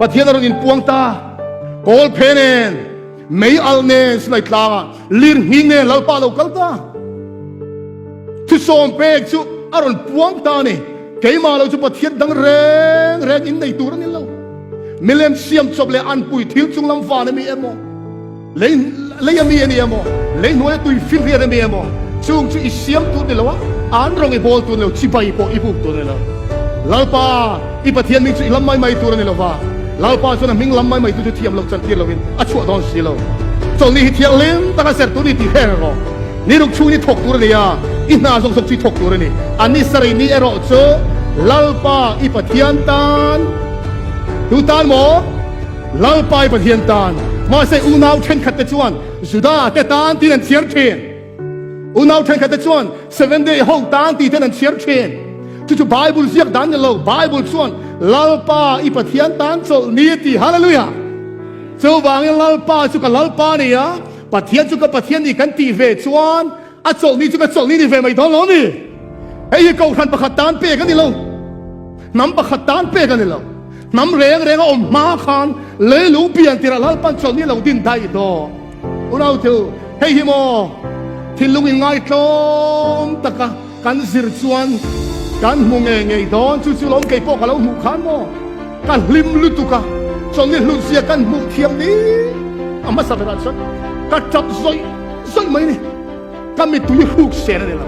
Pathian a rawn inpuang ta. Kawl phe nen, mei alh nen Sinai tlangah lir nghing nen Lalpa a lo kal ta. Thusawm pek chu a rawn puang ta a ni. Keimah lo chu Pathian dang reng reng in nei tur a ni lo. Milem siam chawp leh anpui thil chunglam van a mi emaw, lei lei a mi a ni emaw, lei hnuaia tui finriat a mi emaw, chung chu i siam tur ni lo a, an rawng i bawl tur ni lo, chibai pawh i buk tur a ni lo. Lalpa, i Pathian hming chu i lam mai mai tur a ni lo va, Lalpa chuan a hming lam mai mai tu chu thiam loh chan tir loin a chhuah dawn si lo. Chawlhni hi thianghlim taka ser tur ni tih hre rawh. Ni ruk chhung hi thawk tur a ni a, i hna zawk zawk chu i thawk tur a ni. A ni sarei ni erawh chu Lalpa i Pathian tan, tu tan maw? Lalpa i Pathian tan. Mahse unau thenkhat te chuan Juda te tan tiin an chhiar thin. Unau thenkhat te chuan Seven Day ho tan tih ten an chhiar thin. Chu chu Bible ziak dan ni lo. Bible chuan Lalpa i Pathian tan chawlh ni a ti. Hallelujah! Chuvangin Lalpa chu ka Lalpa a ni a. Pathian chu ka Pathian ni kan tih ve chuan a chawlhni chu ka chawlhni ni ve mai dawn lo a ni. Hei hi kohhran pakhat tan pek a ni lo, hnam pakhat tan pek a ni lo. Hnam reng reng a awm hma khan leilung pian tirah Lalpan chawlhni lo din daih dawn. Unau chu hei hi maw thinlung in ngaitlawm taka kan zir chuan kan hmu ngei ngei dawn. Chu chu lawm kei pawh ka lo hmuh khan maw ka hlim lutuk a, chawlhni hlutzia kan hmuh thiam ni a hmasa berah chuan ka tap zawih zawih mai ni. Ka mittui hruk sen a ni lo.